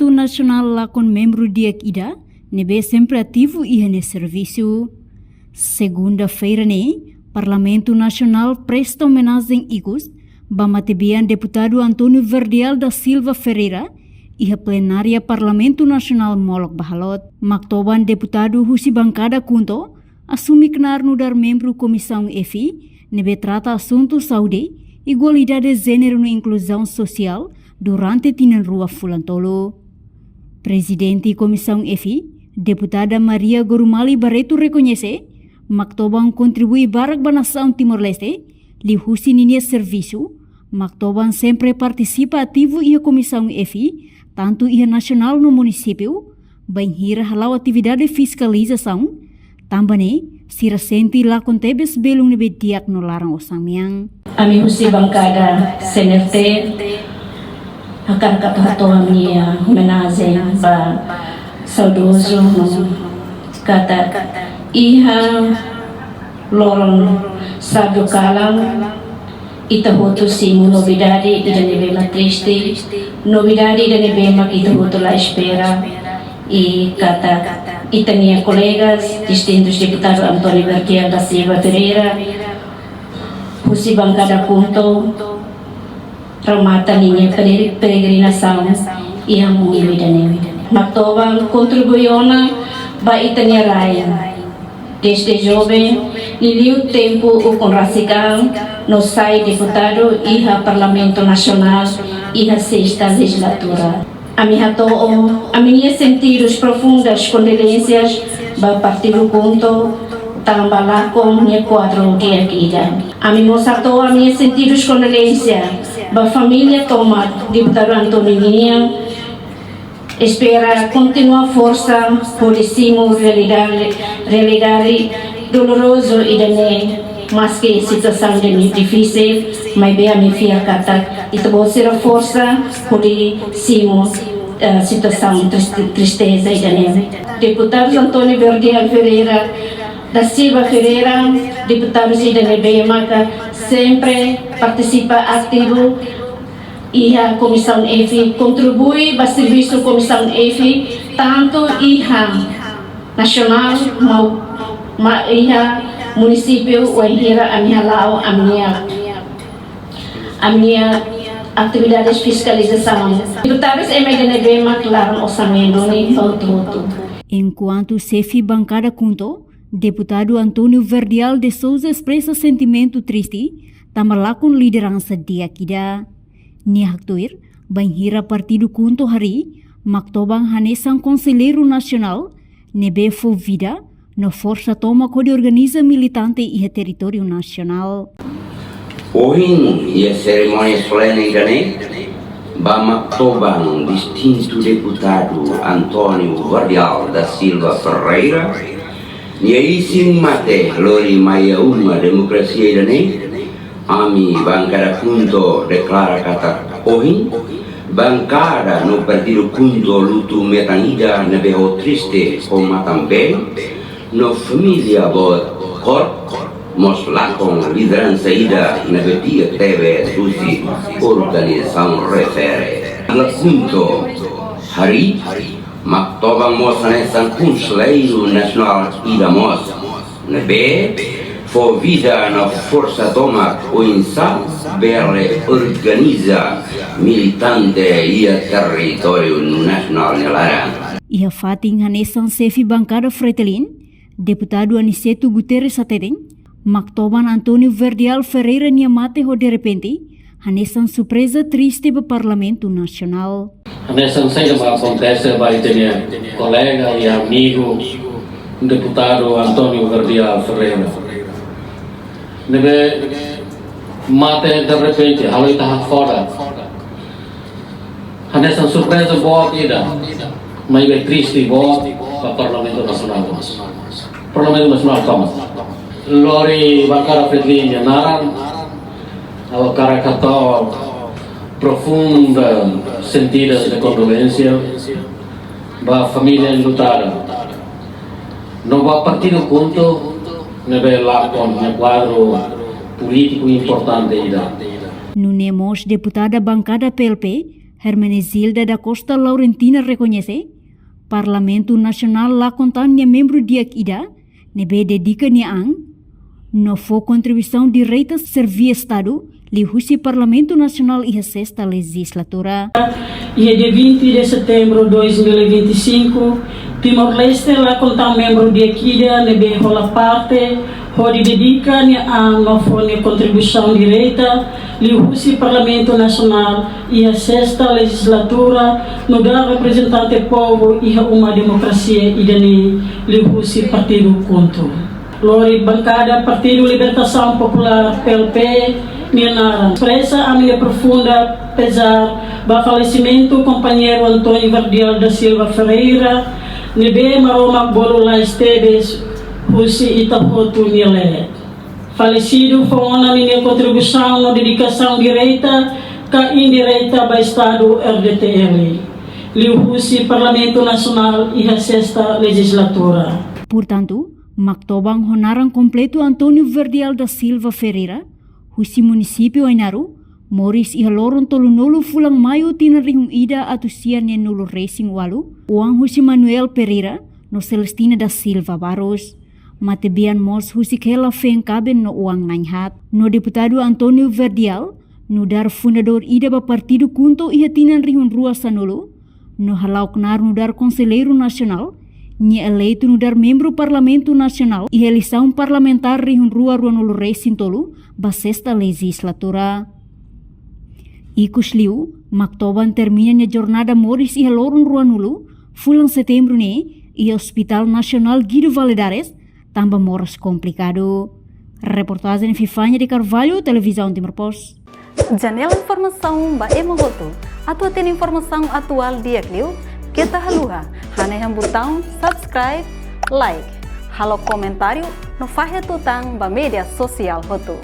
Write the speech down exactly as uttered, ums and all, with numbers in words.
Parlamentu Nasionál lakon membru di'ak ida ne'ebé sempre ativu iha nia servisu. Segunda-feira ne'e, Parlamentu Nasionál presta omenajen ikus ba matebian Deputadu António Verdial da Silva Ferreira iha plenária Parlamentu Nasionál molok ba halot. Maktoban deputadu husi bankada KHUNTO asume knaar nu'udar membru Komisaun F, ne'ebé trata asuntu saúde, igualdade jéneru no inkluzaun sosiál durante tinan rua fulan tolu. Prezidente Komisaun F, Deputada Maria Gorumali Barreto rekoñese Maktoban kontribui barak ba nasaun Timor-Leste, liuhusi ninia servisu. Maktoban sempre partisipa ativu iha Komisaun F, tantu iha nasionál no munisípiu, bainhira hala'o atividade fiskalizasaun, tanba ne'e sira sente lakon tebes belun ne'ebé di'ak no laran osan-mean. Ami husi bankada C N R T hakarak atu hato'o ami-nia omenajen ba saudozu no katak iha loron sábadu kalan ita hotu simu novidade ida ne'ebé mak triste, novidade ida ne'ebé mak ita hotu la espera, i katak ita-nia kolegas distintus Deputadu António Verdial da Silva Ferreira, husi bankada KHUNTO, remata ninia pere-, peregrinasaun iha mundu ida-ne'e. Maktoban kontribui ona ba ita-nia rain. Dezde joven, liuliu tempu ukun rasik an, no sai deputadu iha Parlamentu Nasionál iha sesta lejizlatura. Ami hato'o ami-nia sentidos profundas kondolesias ba partidu KHUNTO, tanba lakon nia kuadru di'ak ida. Ami mós hato'o ami-nia sentidos kondolesias ba família tomak Deputadu António nian, espera kontinua forsa hodi simu realidade, realidade dolorozu ida-ne'e, maski situasaun ida-ne'e difisil, maibé ami fiar katak ita-boot sira forsa hodi simu, eh, situasaun triste-, tristeza ida-ne'e. Deputadu António Verdial Ferreira da Silva Ferreira, deputadu ida ne'ebé maka sempre partisipa ativu iha Komisaun F, kontribui ba servisu Komisaun F, tantu iha nasionál, maibé iha munisípiu, wainhira ami hala'o ami-nia, ami-nia atividades fiskalizasaun. Deputadus ema ida ne'ebé mak laran osan-mean duni hotu-hotu. Enkuantu xefe bankada KHUNTO, Deputadu António Verdial de Sousa espresa sentimentu triste, tanba lakon lideransa di'ak ida. Nia haktuir, bainhira partidu KHUNTO harii Maktoban hanesan konselleiru nasionál, ne'ebé fó vida no forsa tomak hodi organiza militante iha territóriu nasionál. Ohin, iha serimónia solene ida-ne'e, ba Maktoban distintu Deputadu António Verdial da Silva Ferreira, nia isin mate lori mai iha uma demokrasia ida-ne'e, ami bankada KHUNTO deklara katak ohin, bankada no partidu KHUNTO lutu metan ida ne'ebé ho triste ho matan-been, no família boot kór, mós lakon lideransa ida ne'ebé di'ak tebes husi organizasaun refere. Ba KHUNTO harii, Maktoban mós hanesan konselleiru nasionál ida mós, ne'ebé fó vida no forsa tomak oinsá bele organiza militante iha territóriu nasionál nia laran. Iha fatin hanesan xefe bankada Fretilin, Deputadu Aniceto Guterres hateten, Maktoban António Verdial Ferreira nia mate ho derrepente, hanesan surpreza triste ba Parlamentu Nasionál. Hanesan saida mak akontese ba ita-nia kolega i amigu Deputadu António Verdial Ferreira, ne'ebé mate derrepente, halo ita hakfodak. Hanesan surpreza boot ida, maibé triste boot ba Parlamentu Nasionál. Parlamentu Nasionál tomak. Lori bankada Fretilin nia naran, ha'u hakarak hato'o profunda sentido de condolencia ba família enlutada, no ba partidu KHUNTO, ne'ebé lakon nia kuadru polítiku importante ida. Nune'e mós deputada bankada P L P, Hermenegilda da Costa Laurentina rekoñese Parlamentu Nasionál lakon tan nia membru di'ak ida ne'ebé dedika nia an no fó kontribuisaun direta serví Estadu liuhusi Parlamentu Nasionál iha sesta lejizlatura. Iha dia vinte de setembro dois mil e vinte e cinco, Timor-Leste lakon tan membru di'ak ida ne'ebé hola parte hodi dedika nia an no fó nia kontribuisaun direta liuhusi Parlamentu Nasionál iha sesta lejizlatura nu'udar reprezentante povu iha uma demokrasia ida-ne'e liuhusi partidu KHUNTO. Lori bankada Partidu Libertasaun Populár, P L P, nia naran, espresa ami-nia profunda pezár ba falesimentu kompañeiru António Verdial da Silva Ferreira, ne'ebé Maromak bolu lais tebes husi ita hotu nia leet. Falesidu fó ona ninia kontribuisaun no dedikasaun direta ka indireta ba Estadu R D T L, liuhusi Parlamentu Nasionál iha sesta lejizlatura. Portantu, Maktoban ho naran kompletu António Verdial da Silva Ferreira, husi munisípiu Ainaro, moris iha loron tolunulu fulan Maiu tinan rihun ida atus sia neenulu resin ualu, oan husi Manuel Pereira no Celestina da Silva Barros. Matebian mós husik hela feen kaben no oan na'in-haat. No Deputadu António Verdial, nu'udar fundadór ida ba Partidu KHUNTO iha tinan rihun rua sanulu, no hala'o knaar nu'udar Konselleiru Nasionál, nia eleitu nu'udar membru Parlamentu Nasionál iha eleisaun parlamentár rihun rua ruanulu resin tolu ba sesta lejizlatura. Ikusliu, Maktoban termina nia jornada moris iha loron ruanulu fulan Setembru ne'e iha Hospital Nasionál Guido Valadares, tanba moras komplikadu. Reportajen Fifania de Carvalho, Televizaun Timor Post. Janela informasaun ba ema hotu. Atu hatene informasaun atuál di'ak liu, keta haluha hanehan butaun subscribe, like, halo komentáriu no fahe tutan ba média sosiál hotu.